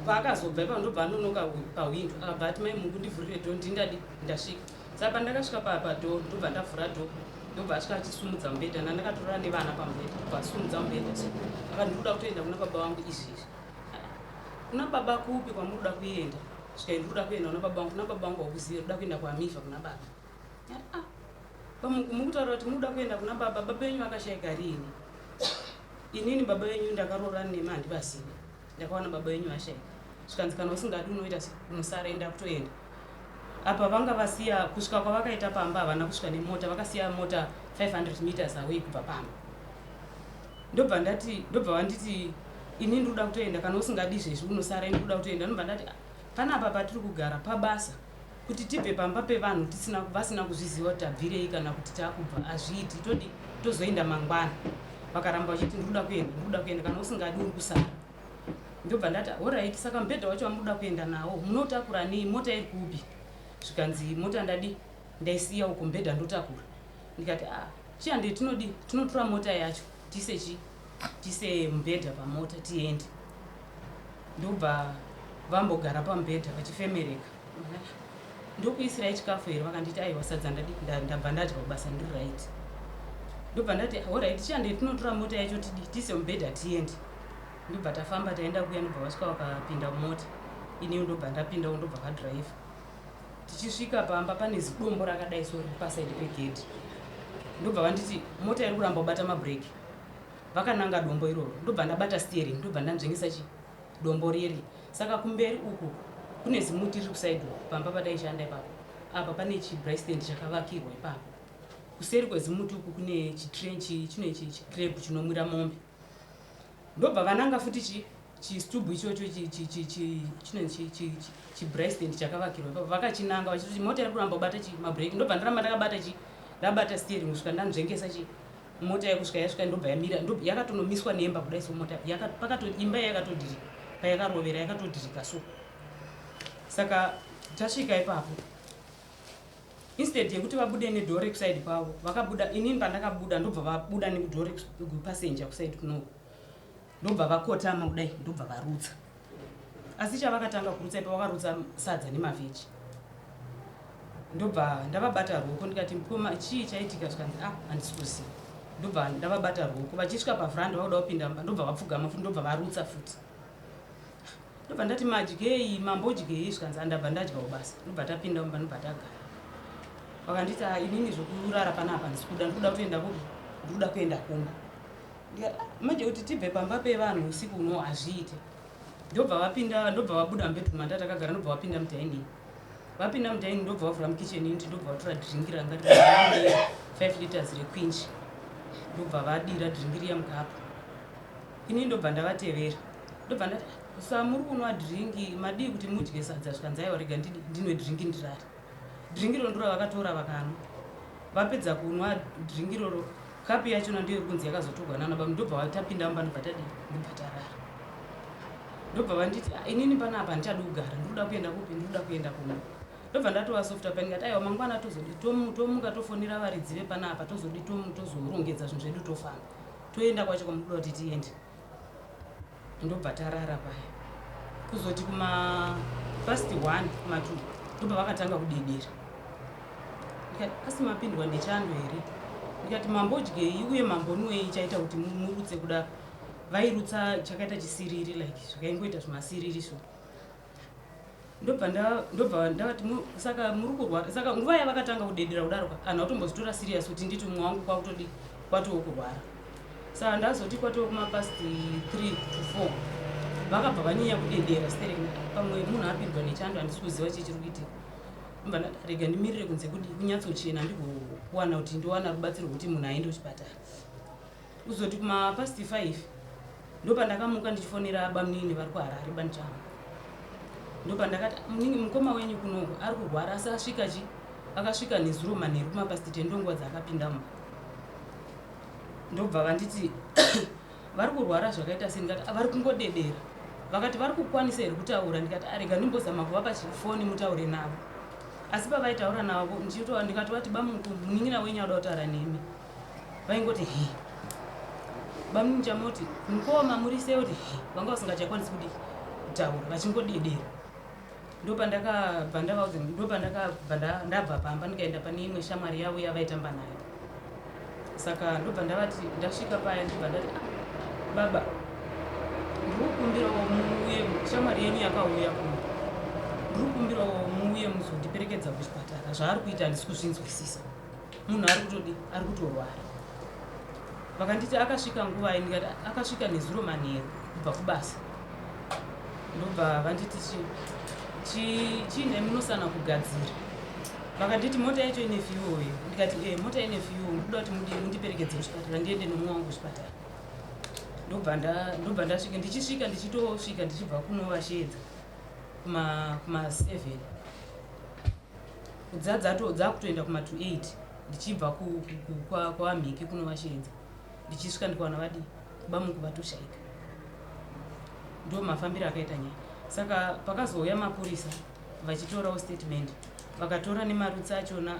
Paakazobva ipapo, ndobva anonoka pahwindo, akabva ati, "Mai Mungu, ndivhurire door, ndindadi ndasvika." Saka pandakasvika padoor, ndobva ndavhura door, ndobva asvika achisumudza mubhedha. Ndandakatorora nevana pamubhedha. Ndobva asumudza mubhedha so, akati, "Ndikuda kutoenda kuna baba vangu izvezvi." "Kuna baba kupi kwamuri kuda kuenda?" Svika, "Ndikuda kuenda kuna baba vangu." "Kuna baba vangu wakuziva? Kuda kuenda kuAmiva kuna baba?" "Ah, mukutaura kuti mukuda kuenda kuna baba, baba venyu vakashaika riini? Inini baba venyu ndakaroora nema, handivazivi, ndakawana baba venyu vashaika." Zvikanzi, "Kana usingadi unoita unosara, enda kutoenda." Apa vanga vasiya, kusvika kwavakaita pamba havana kusvika nemota, vakasiya mota 500 meters away kubva pamba. Ndobva ndati, ndobva vanditi, "Ini ndikuda kutoenda, kana usingadi izvezvi unosara, ini ndikuda kutoenda." Ndobva ndati, "Ah, panapa patiri kugara pabasa, kuti tibve pamba pevanhu tisina vasina kuzviziva kuti tabvirei kana kuti taakubva, hazviiti, todi tozoenda mangwana." Vakaramba vachiti, "Ndikuda kuenda, ndikuda kuenda, kana usingadi uri kusara." Ndobva ndati, "Alright, saka mubhedha wacho wamukuda kuenda nawo munotakura nei? Mota iri kupi?" Zvikanzi, "Mota ndadi ndaisiya uko, mubhedha ndotakura." Ndikati, "A ah, chiyande tinodi tinotora mota yacho, tiise chi tiise mubhedha pamota tiende." Ndobva vambogara pamubhedha vachifemereka. "Ndokuisirai chikafu here?" Vakanditi, "Aiwa, sadza ndadi ndabva ndadya kubasa, ndiri right." Ndobva ndati, "Alright, chiyande tinotora mota yacho, tidi tiise mubhedha tiende." Ndobva tafamba taenda kuya, ndobva vasvika vakapinda mumota, iniwo ndobva ndapindawo, ndobva vadhiraivha. Tichisvika pamba pane zidombo rakadai so riri pasaidi pegedhi. Ndobva vanditi mota iri kuramba kubata mabhureki, vakananga dombo iroro. Ndobva ndabata steering, ndobva ndanzvengesa chi dombo riri. Saka kumberi uku kune zimuti riri kusaidi uku pamba pataishanda ipapo. Apa pane chibraai stand chakavakirwa ipapo. Kuseri kwezimuti uku kune chitrenchi chino ichi chicrab chinomwira mombe. Ndobva vananga futi chi chistubu ichocho chinonzi chibricetend chakavakirwa ipapo vakachinanga vachitoti mota iri kuramba kubata chi mabreki ndobva ndaramba ndakabata chi ndabata steering kusvika ndanzvengesa chi mota yekusvika yasvika ndobva yamira yakatonomiswa nemba kudai so mota pakato imba yakatodhirika payakarovera yakatodhirika so saka tasvika ipapo instead yekuti vabude nedoor rekuside kwavo vakabuda inini pandakabuda ndobva vabuda nekudoor rekupasenja kuside kunoku ndobva vakotama kudai ndobva varutsa asi chavakatanga kurutsa ipa vakarutsa sadza nemavheji ndobva ndavabata ruoko ndikati mukoma chii chaitika zvikanzi ah handisi kuziva ndobva ndavabata ruoko vachisvika pavhranda vakuda kupinda mumba ndobva vapfugama futi ndobva varutsa futi ndobva ndati madyei mambodyei zvikanzi andabva ndadyawo basa ndobva tapinda mumba ndobva tagara vakanditi ah, inini zvokurara panapa handisi kuda ndikuda kutoenda kupi ndikuda kuenda kumba ndikati ah, manje kuti tibve pamba pevanhu usiku uno hazviite ndobva vapinda ndobva vabuda mubedroom anda takagara ndobva vapinda mudining vapinda mudining ndobva vavhura mukitchen unit ndobva vatora drink ranga riri 5 liters requinch ndobva vadira drink riya mukapu ini ndobva ndavatevera ndobva ndati sa muri kunwa drink madii kuti mudye sadza zvikanzi aiwa rega ndinwe drink ndirare drink iro ndiro vakatora vakanwa vapedza kunwa drink iroro kapu yachona ndiyo iri kunzi yakazotorwa nana baba ndobva tapinda mumba ndobva tadii ndobva tarara ndobva vanditi ah, inini panapa handichadi kugara ndikuda kuenda kupi ndikuda kuenda kumba ndobva ndatova softa pa ndikati aiwa mangwana tozodi tomuka tofonera varidzi vepanapa tozodi tozorongedza zvinhu zvedu tofamba toenda kwacho kwamukuda kuti tiende ndobva tarara paya kuzoti kuma past one kuma two ndobva vakatanga kudedera ndikati asi mapindwa nechando here ndikati mambodyei uye mambonwei chaita kuti murutse kudaro vairutsa chakaita chisiriri like zvakaingoita zvimasiriri so ndobva ndobva ndavati saka muri kurwara saka nguva yavakatanga kudedera kudaro anhu atombozvitora serious kuti nditi mumwe wangu kwakutodi kwatoo kurwara saka ndazoti kwatoo kumapast 3 to 4 vakabva vanyanya kudedera sterek pamwe munhu apindwa nechando handisi kuziva chii chiri kuitika ndobva ndati rega ndimirire kunze kudi kunyatsochena ndigowana kuti ndiwana rubatsiro rwekuti munhu aende kuchipatara Kuzoti kuma past 5 ndopandakamuka ndichifonera bamunini vari kuHarare banichama. Ndopandakati munini mukoma wenyu kunoku ari kurwara asi asvika chi akasvika nezuro manheru kuma past 10 ndonguva dzaakapinda mumba. Ndobva vanditi vari kurwara zvakaita sei ndikati vari kungodedera. Vakati vari kukwanisa here kutaura ndikati arega ndimbozama kuvapa chifoni mutaure navo. Asi pavaitaura navo ndikatovati bamuku munin'ina wenyu anoda kutaura nemi. Vaingoti he bamunini chamoti mukoma muri sei oti he vanga vasingachakwanisi kudi kutaura vachingodedera ndopandakabva ndavaudza ndopandakabva ndabva pamba ndikaenda pane imwe shamwari yavo yavaitamba nayo saka ndobva ndavati ndasvika paya ndobva ndati ah, baba ndiri kukumbirawo muuye shamwari yenyu yakauya kuno ndiri kukumbirawo muuye muzondiperekedza kuchipatara zvaari kuita handisi kuzvinzwisisa munhu ari kutodi ari kutorwara vakanditi akasvika nguvai ndikati akasvika nezuro manheru kubva kubasa ndobva vanditi chiine munosana kugadzira vakanditi mota yacho ine fuel here ndikati e mota ine fuel ndikuda kuti mundiperekedze kuchipatara ndiende nomumwe wangu kuchipatara ndobva ndasvika ndichisvika ndichitosvika ndichibva kunovasheedza kuma 7 Dza dzakutoenda kuma to 8 ndichibva kwamhiki kunovasheedza ndichisvika ndikawana vadii bamuku vatoshaika ndo mafambiro akaita nyaya saka pakazouya mapurisa vachitorawo statement vakatora nemarutsi achona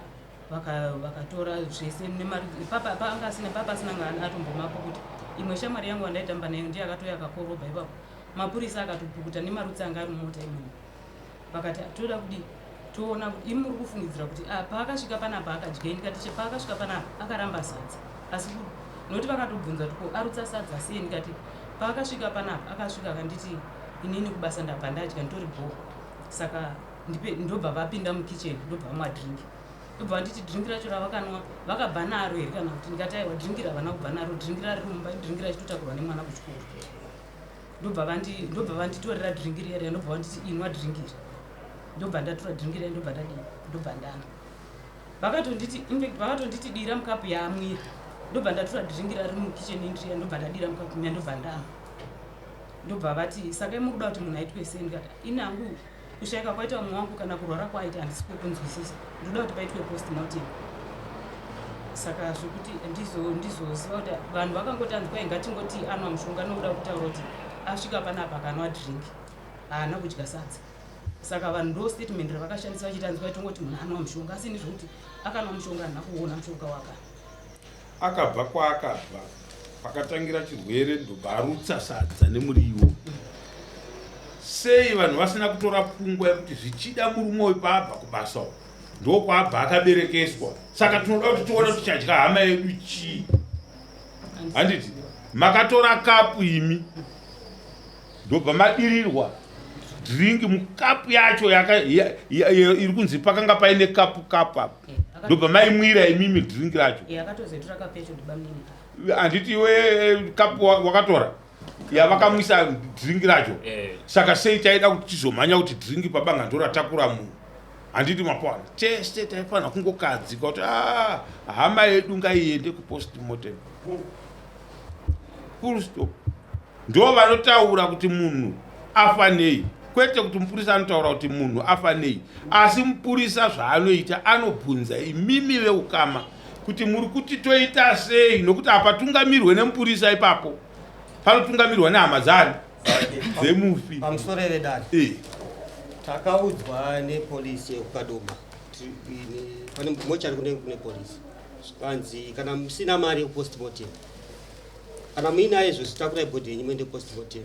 vakatora zvese panga asina papa asina atombomako kuti imwe shamwari yangu andaitamba nayo ndiye akatouya akakorobha ipapo mapurisa akatopukuta nemarutsi anga ari mumota imomo Vakati toda kudii toona kuti imi muri kufungidzira kuti ah, paakasvika panapa akadyei ndikati paakasvika panapa akaramba sadza asi nokuti vakatobvunza kuti ko arutsa sadza sei ndikati paakasvika panapa akasvika akanditi inini kubasa ndabva ndadya nditori bho saka ndipe ndobva vapinda mukitchen ndobva vamwa drink ndobva vanditi drink racho ravakanwa vakabva naro here kana kuti ndikati aiwa drink ravana kubva naro drink rari mumba drink rachitotakurwa nemwana kuchikoro ndobva vandi ndobva vanditorera drink riya riya ndobva vanditi inwa drink iri ndobva ndatora drink riya ndobva ndadii ndobva ndanwa. Vakatonditi, infact vakatonditi dira mukapu yaamwira. Ndobva ndatora drink rari mukitchen indriya ndobva ndadira mukapu miya ndobva ndamwa. Ndobva vati saka muri kuda kuti munhu aitwe sei ndikati ini hangu kushaika kwaita mumwe wangu kana kurwara kwaaita handisi kukunzwisisa ndoda kuti paitwe postmortem saka zvekuti ndizoziva kuti vanhu vakangoti anzi kwai ngatingoti anwa mushonga nokuda kutaura kuti asvika panapa akanwa drink haana kudya sadza saka vanhu ndo statement ravakashandisa vachiti anzi kwai tongoti munhu anwa mushonga asi ndizvokuti akanwa mushonga handina kuona mushonga wakanwa Akabva kwaakabva pakatangira chirwere ndobva arutsa sadza nemuriwo. Sei vanhu vasina kutora pfungwa yekuti zvichida murume uyu paabva kubasa uku ndokwaabva akaberekeswa saka tinoda kuti tione kuti chadya hama yedu chii handiti makatora kapu imi ndobva madirirwa drink mukapu yacho iri kunzi pakanga paine kapu kapu apa eh, ndobva maimwira imimi drink racho eh, handiti iwe eh, kapu wakatora yavakamwisa drink racho saka sei taida kuti tizomhanya kuti drink pabanga ndoratakura munhu handiti mapoana tese taifanira kungokadzika kuti ah, hama yedu ngaiende kupostmortem full stop ndo vanotaura kuti munhu afa nei kwete kuti mupurisa anotaura kuti munhu afa nei asi mupurisa zvaanoita anobvunza imimi veukama kuti muri kuti toita sei nokuti hapatungamirwe nemupurisa ipapo panotungamirwa nehama dzani dzemufi pamusoro vedare eh. takaudzwa nepolisi yekukadoma pane mochari kunenge kune polisi zvikanzi kana musina mari yekupostmortem kana muinayo izvozvi takurai bhodhi yenyu muende postmortem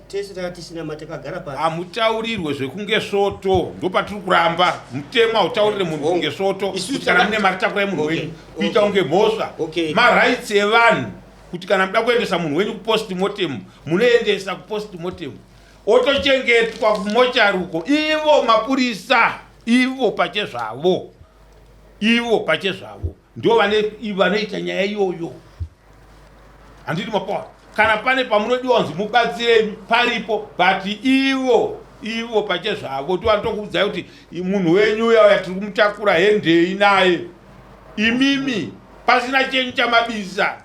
tese taka tisina mari takagara pasi hamutaurirwe zvekunge svoto ndopatiri kuramba mutemo hautaurire munhu kunge svoto kuti kana mune mari takurai munhu wenyu kuita kunge mhosva marights evanhu kuti kana muda kuendesa munhu wenyu kupostmortem munoendesa kupostmortem otochengetwa kumochari uko ivo mapurisa ivo pachezvavo ivo pachezvavo ndo vanoita nyaya iyoyo handiti mapoa kana pane pamunodiwa kunzi mubatsirei paripo but ivo ivo pachezvavo tovanotokuudzai kuti munhu wenyu uya uya tiri kumutakura hendei naye imimi pasina chenyu chamabisa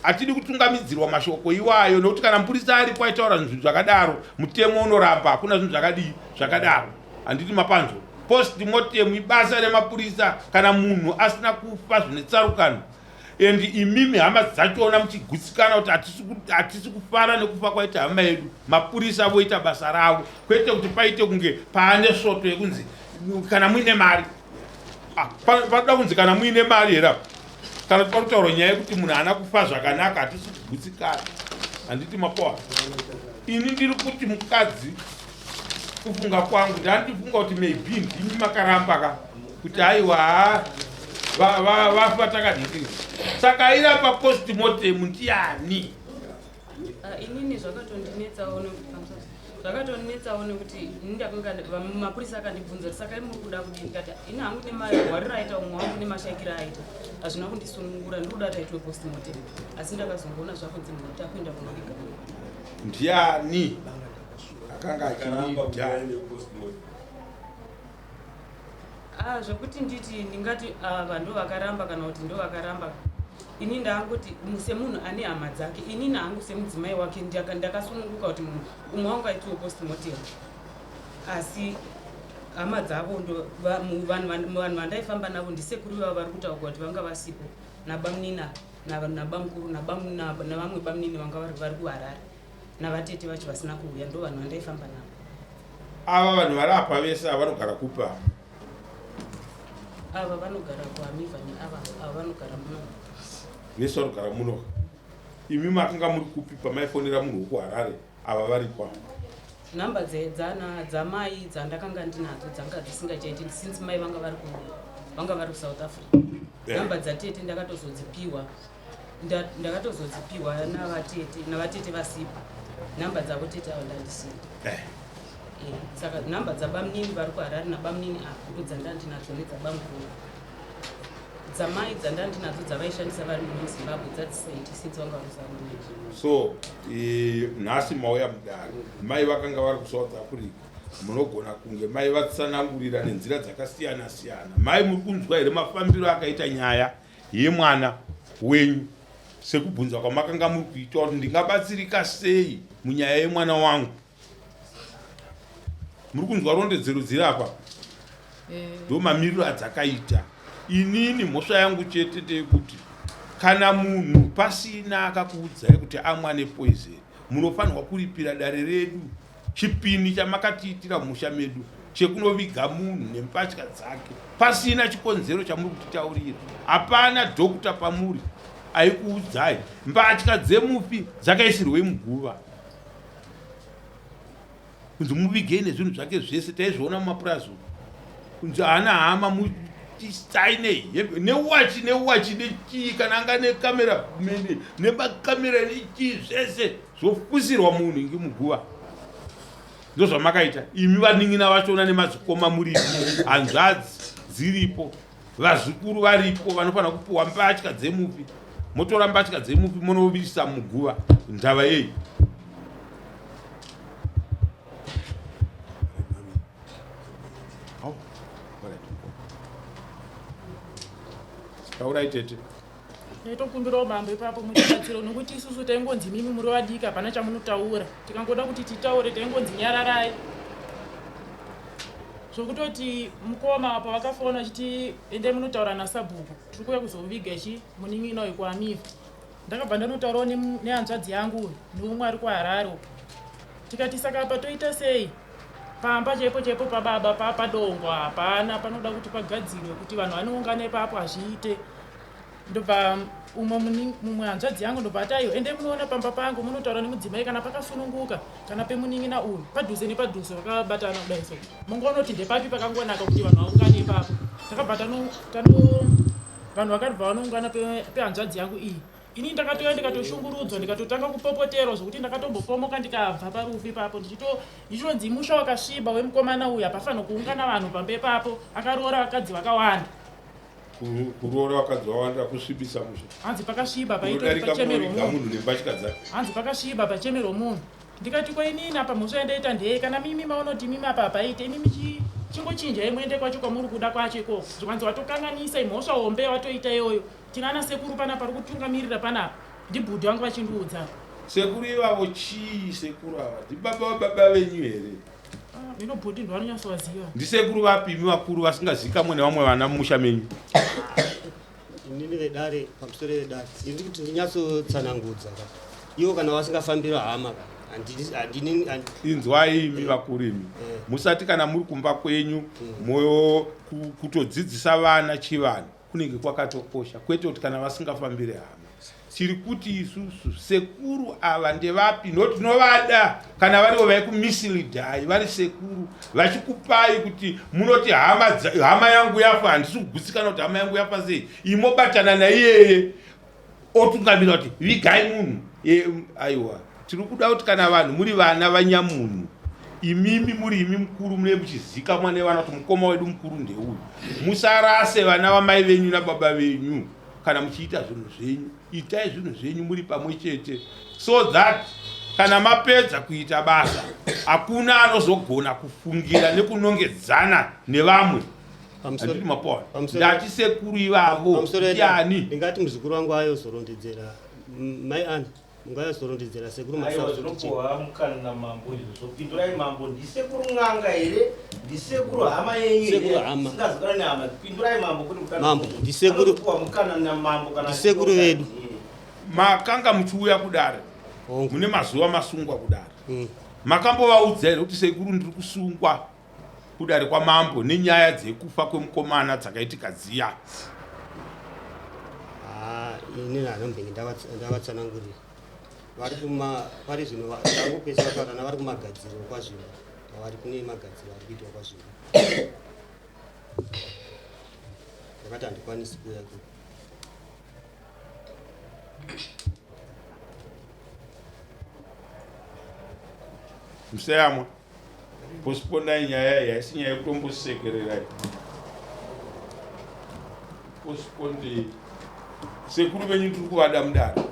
hatidi kutungamidzirwa mashoko iwayo nokuti kana mupurisa aripo aitaura zvinhu zvakadaro mutemo unoramba hakuna zvinhu zvakadii zvakadaro handiti mapanzvo post mortem ibasa remapurisa kana munhu asina kufa zvine tsarukano and imimi hama dzachona muchigutsikana kuti hatisi kufara nekufa kwaita hama yedu mapurisa voita basa ravo kwete kuti paite kunge paane svoto yekunzi kana muine mari ah, panoda kunzi kana muine mari here apa kana parikutaurwa nyaya yekuti munhu haana kufa zvakanaka hatisi kugutsikana handiti mapoa ini ndiri kuti mukadzi kufunga kwangu ndandifunga kuti maybe ndimi makaramba ka kuti aiwa vafa takadii saka airamba postmortem ndiani ah, inini zvakatondinetsawo zvakatondinetsawo nekuti ini ndakanga mapurisa akandibvunza kuti saka muri kuda kudii ndikati ini hangu nemarwariro aita umwe wangu nemashaikiro aita hazvina kundisunungura ndiri kuda kuti aitwe postmortem asi ndakazongoona zvakunzi munhu takuenda kunoviga ndiani akanga achiida ah, zvekuti nditi ndingati ava ah, ndo vakaramba kana kuti ndo vakaramba ini ndaangoti semunhu ane hama dzake inini hangu semudzimai wake ndakasununguka kuti munhu umwe wangu aitiwo postmortem asi hama dzavo vanhu vandaifamba navo ndisekuru vavo vari kutaurwa kuti vanga vasipo nabamnina nabamkuru navamwe bamnini vanga vari kuharare navatete vacho vasina kuuya ndo vanhu vandaifamba navo ava vanhu vari apa vese ava vanogara kupi ava ava vanogara kuamivha neava ava vanogara muno vese vanogara muno imi makanga muri kupi pamaifonera munhu wekuharare ava varipo nhamba dzana dzamai dzandakanga ndinadzo dzanga dzisingachaiti since mai vanga vari vanga vari kusouth africa nhamba dzatete ndakatozodzipiwa ndakatozodzipiwa navatete navatete vasipo nhamba dzavo tete avo ndandisina eh. Eh, saka nhamba dzabamnini vari kuharare nabamnini ava ndodzandandinadzo nedzabamkuru dzamai dzandandinadzo dzavaishandisa vari muno muzimbabwe dzadzisaiti since vanga vari so nhasi mauya mudare mai vakanga vari kusouth africa Munogona kunge mai vatsanangurira nenzira dzakasiyana siyana. Mai muri kunzwa here mafambiro akaita nyaya yemwana wenyu sekubvunza kwamakanga muri kuita kuti ndingabatsirika sei munyaya yemwana wangu? Muri kunzwa rondedzero dziri apa? Eh. Ndomamiriro adzakaita. Inini mhosva yangu chete ndeyekuti kana munhu pasina akakuudzai kuti amwa nepoison munofanirwa kuripira dare redu Chipini chamakatiitira mumusha medu chekunoviga munhu nembatya dzake pasina chikonzero chamuri kutitaurira. Hapana doctor pamuri aikuudzai mbatya dzemufi dzakaisirwei muguva kunzi muvigei nezvinhu zvake zvese taizviona mumapurazi umu kunzi haana hama musaine hembe newachi newachi nechii kana anga nekamera nemakamera nechii zvese zvofusirwa munhu ingi muguva ndozvamakaita imi vanin'ina vachona nemadzikoma muripo hanzvadzi dziripo vazukuru varipo vanofanira kupiwa mbatya dzemufi motora mbatya dzemufi monovisa muguva ndava yei taurai tete Taitokumbirawo mambo ipapo mutibatsiro nokuti isusu taingonzi imimi muri vadiki hapana chamunotaura. Tikangoda kuti titaure taingonzi nyararai. Zvokutoti mukoma apa vakafona vachiti endai munotaura nasabhuku tiri kuuya kuzoviga ichi munin'ina uyu kuAmiva. Ndakabva ndanotaurawo nehanzvadzi yangu uyu neumwe ari kuHarare uku. Tikati saka apa toita sei? Pamba chaipo chaipo pababa papadongo hapana panoda kuti pagadzirwe kuti vanhu vanoungana ipapo hazviite. Ndobva umwe mumwe hanzvadzi yangu ndobva ati aiwa endai munoona pamba pangu munotaura nemudzimai kana pakasununguka kana pemunin'ina uyu padhuze nepadhuze vakabatana kudai so mongoona kuti ndepapi pakangonaka kuti vanhu vaungane ipapo takabva tano tano vanhu vakabva vanoungana pehanzvadzi yangu iyi ini ndakatouya ndikatoshungurudzwa ndikatotanga kupopoterwa zvokuti ndakatombopomoka ndikabva parufu ipapo ndichitonzi musha wakasviba wemukomana uyu hapafanira kuungana vanhu pamba ipapo akaroora vakadzi vakawanda Kuroora vakadzi vawanda kusvibisa musha. Hanzi pakasviba paitopachemerwa munhu nembatya dzake. Hanzi pakasviba pachemerwa munhu. Ndikati ko inini apa mhosva yandaita ndeyei kana mimi maona kuti imimi apa hapaite imimi chingochinjai muende kwacho kwamuri kuda kwacho ikoko. Zvikanzi watokanganisa imhosva hombe yawatoita iyoyo. Tina ana sekuru panapa ari kutungamirira panapa ndibhudhi vangu vachindiudza. Sekuru ivavo chii sekuru ava ndibaba vababa venyu here? Ah, ino bhudhi ndovanonyatsovaziva. Ndisekuru vapi imi vakuru vasingazikamwe nevamwe vana mumusha menyu? Inini vedare pamusoro vedare ndiri kuti ndinyatsotsanangudza ka ivo kana vasingafambira hama ka handini inzwai imi vakuru imi eh. musati kana muri kumba kwenyu mm. moyo kutodzidzisa vana chivanhu kunenge kwakatokosha kwete kuti kana vasingafambire hama tiri kuti isusu sekuru ava ndevapi no tinovada kana varivo vaikumisilidhai vari sekuru vachikupai kuti munoti hama, hama yangu yafa handisi kugutsikana kuti hama yangu yafa sei imobatana naiyeye otungamira kuti vigai munhu e, aiwa tiri kuda kuti kana vanhu muri vana vanyamunhu imimi muri imi mukuru mune muchizikamwa nevana kuti mukoma wedu mukuru ndeuyu musarase vana vamai venyu nababa venyu kana muchiita zvinhu zvenyu itai zvinhu zvenyu muri pamwe chete so that kana mapedza kuita basa hakuna anozogona kufungira nekunongedzana nevamwe handiti mapona ndati sekuru ivavo ndiani ndingati muzukuru wangu ayozorondedzera mai ani mungayozorondedzera sekuru masazvinopuwa mukana namambo izvozvo pindurai mambo ndisekuru n'anga here ndisekuru hama yenyu here nehama pindurai mambo kuti mambo ndisekuru mukana namambo kana ndisekuru vedu makanga muchiuya kudare mune mazuva masungwa kudare mm. makambovaudza here kuti sekuru ndiri kusungwa kudare kwamambo nenyaya dzekufa kwemukomana dzakaitika dziya ah, ini hanombenge ndavatsanangurira vari kuma pari zvino vangopedzisa kutaura vari kumagadziro kwazvino vari kune magadziro ari kuitwa kwazvino ndakati handikwanisi kuuya ku musayamwa Postponai nyaya iyi haisi nyaya yekutombosekerera iyi. Postpondei. Sekuru venyu tiri kuvada mudare.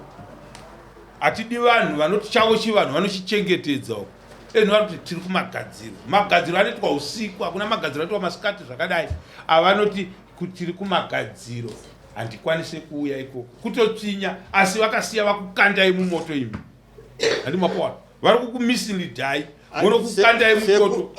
Hatidi vanhu vanoti chavo chivanhu vanochichengetedza uko. Eni vari kuti tiri kumagadziro. Magadziro anoitwa usiku, hakuna magadziro anoitwa masikati zvakadai. Avanoti tiri kumagadziro handikwanise kuuya ikoko. Kutotsvinya asi vakasiya vakukandai mumoto imi. Handi mapowana. Vari kukumisilidhai. Vorokukandai mumoto.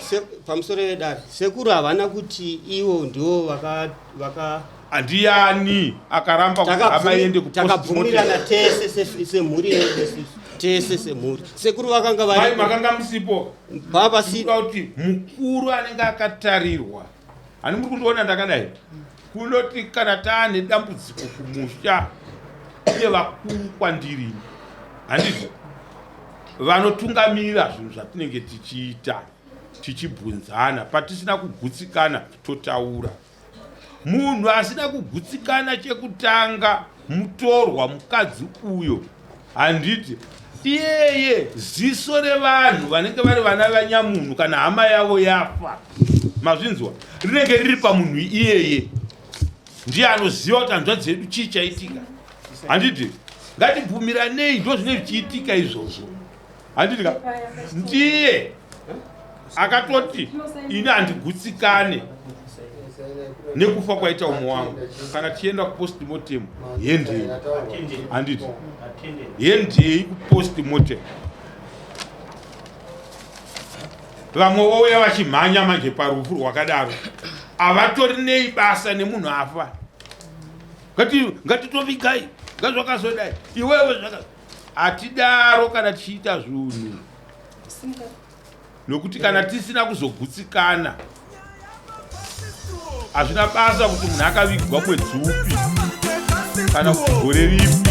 Pamusoro vedare. Sekuru havana kuti ivo ndivo vaka vaka Andiyani akaramba kuti hama iende ku Takabvumirana tese semhuri yedu isusu. Tese semhuri. Sekuru vakanga vari. Mai makanga musipo. Baba si. Kuti mukuru anenge akatarirwa. Hani muri kundiona ndakadai? Kunoti kana taane dambudziko kumusha uye vakuru kwandiri handizvo vanotungamira zvinhu zvatinenge tichiita tichibvunzana patisina kugutsikana totaura munhu asina kugutsikana chekutanga mutorwa mukadzi uyo handiti iyeye ziso revanhu vanenge vari vana vanyamunhu kana hama yavo yafa mazvinzwa rinenge riri pamunhu iyeye ndiye anoziva kuti hanzvadzi yedu chii chaitika handiti ngatibvumiranei ndo zvine zvichiitika izvozvo handiti ka ndiye akatoti ini handigutsikane nekufa kwaita umwe wangu kana tichienda kupostmortem hendei handiti hendei kupostmortem vamwe vouya vachimhanya manje parufu rwakadaro havatori nei basa nemunhu afa ngatitovigai ngazvakazodai iwewe zvaka hatidaro kana tichiita zvinhu nokuti kana tisina kuzogutsikana hazvina basa kuti munhu akavigwa mwedzi upi kana kuti gore ripi.